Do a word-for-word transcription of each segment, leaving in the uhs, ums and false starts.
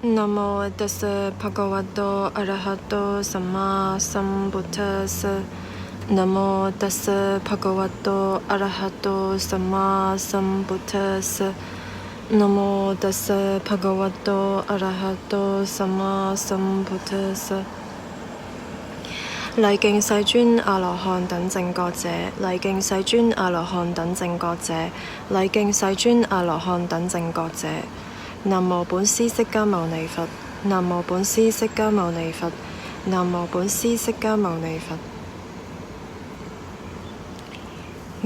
Namo tassa bhagavato arahato sammāsambuddhassa. Namo tassa bhagavato arahato sammāsambuddhassa. Namo tassa bhagavato arahato sammāsambuddhassa. 禮敬世尊阿羅漢等正覺者，禮敬世尊阿羅漢等正覺者，禮敬世尊阿羅漢等正覺者。 Namo 本師釋迦牟尼佛。Namo 本師釋迦牟尼佛。Namo 本師釋迦牟尼佛。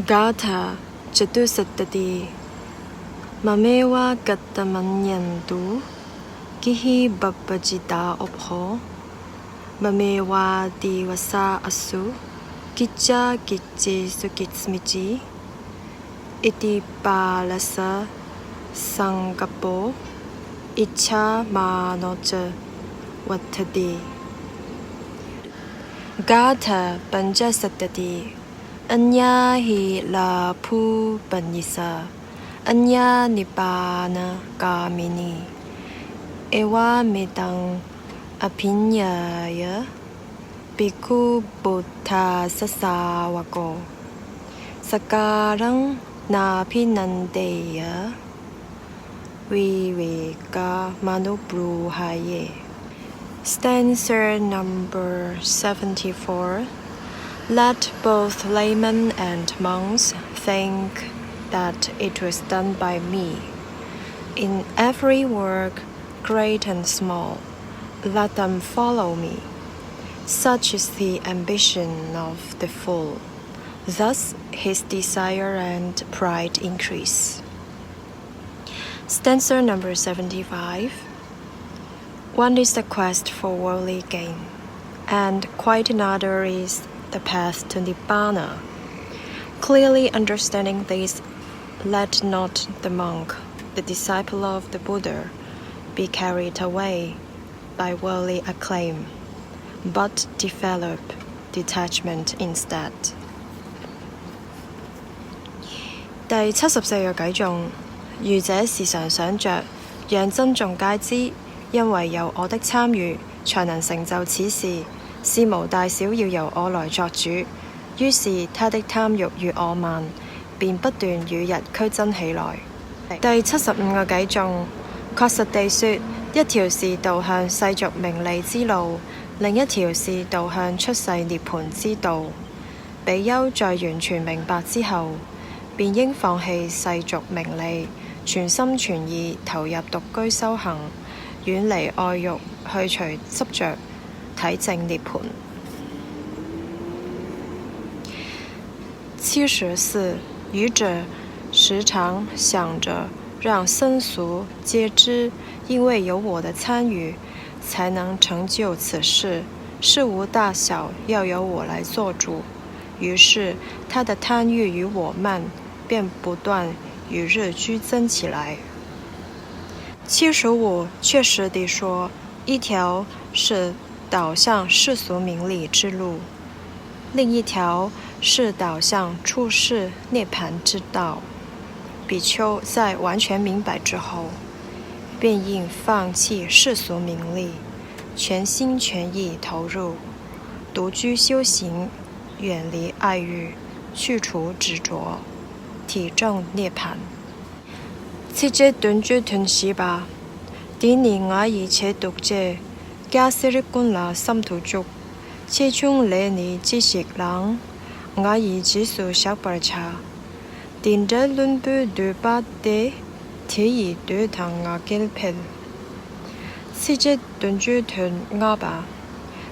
Gāthā catusattatī. Mameva katamaññantu, gihi pabbajitā obho. Mameva divasā asu, kiccā kicci sukicmici. Iti pāṇassa saṅkappo, icchāmāno ca vaḍḍhati. Gāthā pañcasattatī. Aññāhi lābhupaññissa, aññā nibbānagāminī. Evametaṃ abhiññāya bhikkhu buddhassa sāvako, sakkāraṃ nābhinandeyya, vivekamanubrūhaye. Stanza number seventy-four. Let both laymen and monks think that it was done by me. In every work, great and small, let them follow me. Such is the ambition of the fool. Thus his desire and pride increase. Stanza number seventy-five. One is the quest for worldly gain, and quite another is the path to Nibbana. Clearly understanding this, let not the monk, the disciple of the Buddha, be carried away by worldly acclaim, but develop detachment instead. 第七十四個偈頌。愚者時常想着，讓僧眾皆知，因為有我的參與，才能成就此事，事無大小要由我來作主。於是他的貪慾與我慢，便不斷與日俱增起來。第七十五個偈頌。確實地說，一條是導向世俗名利之路，另一條是導向出世涅槃之道。 比丘在完全明白之後，便應放棄世俗名利，全心全意投入獨居修行，遠離愛慾，去除執着，體證涅槃。七十四。愚者時常想着讓僧俗皆知，因為有我的參與，才能成就此事，事無大小要由我來做主。 於是他的貪慾與我慢便不斷與日俱增起來。七十五。確實地說，一條是導向世俗名利之路，另一條是導向出世涅槃之道。比丘在完全明白之後，便應放棄世俗名利，全心全意投入，獨居修行， 遠離愛慾，去除執著，體證涅槃。七十七。 短樵團是吧， Dīnigāyi ce dukkhe, kyāsirikunlā samtucuk, chejuṃ leṇi cisilaṃ, gāyi jisu saparjā. Dindaruṇṇu dvipade, deyi dvetaṃ āgilbhe. 七十七。 短樵團是吧，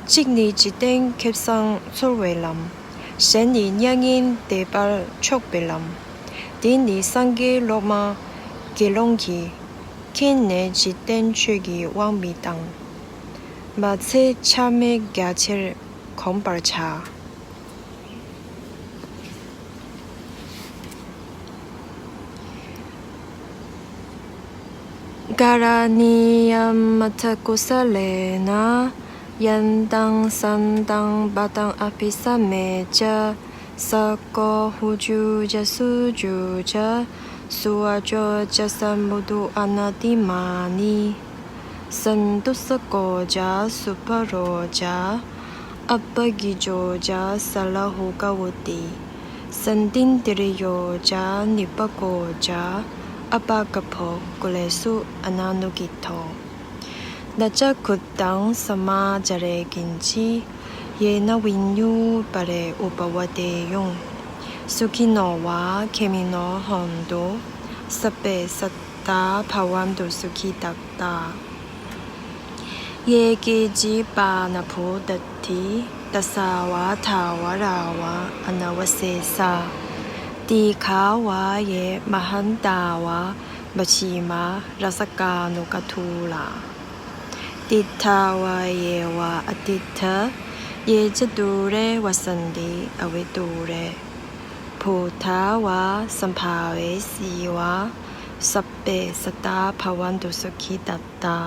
Jitni jiteṅ khippasāṃ sovaṃ, seṇi ñāṇi tepassāpalaṃ, dīni saṅghe lomā kilaṅghi, khīṇe jiteṅgāyi vāmitaṃ, majjhe jāme gacche kho parajā. Karaṇīyamatthakusalena, yantaṃ santaṃ padaṃ abhisamecca, sakko ujū ca suhujū ca, suvaco cassa mudu anatimānī. Santussako ca subharo ca appakicco ca sallahukavutti, santindriyo ca nipako ca appagabbho kulesu ananugiddho. Na ca khuddaṃ samācare kiñci yena viññū pare upavadeyyuṃ. Sukhino vā khemino hontu, sabbe sattā bhavantu sukhitattā. Ye keci pāṇabhūtatthi, tasā vā thāvarā vā anavasesā, dīghā vā ye mahantā vā, majjhimā rassakānukathūlā. Diṭṭhā vā ye vā adiṭṭhā, ye ca dūre vasanti avidūre, bhūtā vā sambhavesī vā, sabbe sattā bhavantu sukhitattā.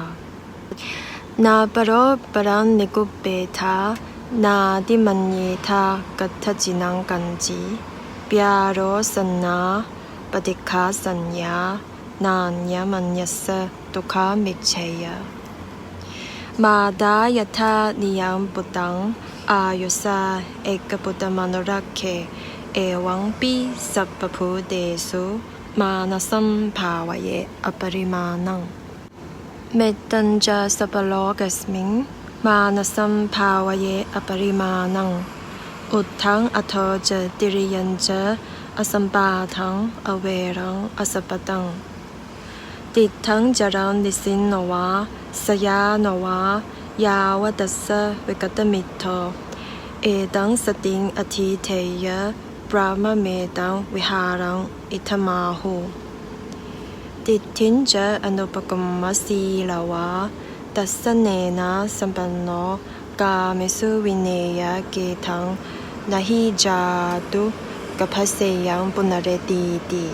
Nāparo paraṃ nikubbetha, nātimaññetha katthaci naṃ kañci, byārosannā paṭighasaññā, nāññamaññassa dukkhamiccheyya. Mātā yathā niyaṃ puttaṃ, āyusā ekaputtamanurakkhe, evampi sabbabhūtesu, mānasambhāvaye aparimāṇaṃ. Mettañca sabbalokasmiṃ, mānasambhāvaye aparimāṇaṃ, uddhaṃ adho ca tiriyañca, asambādhaṃ averaṃ asapattaṃ. Tiṭṭhaṃ caraṃ nisinno vā, sayāno vā yāvatassa vigatamiddho, etaṃ satiṃ adhiṭṭheyya, brahmametaṃ vihāraṃ idhamāhu. Diṭṭhiñca anupagamma sīlavā, dassanena sampanno, kāmesu vineyya gedhaṃ, na hi jātu gabbhaseyyaṃ punaretīti.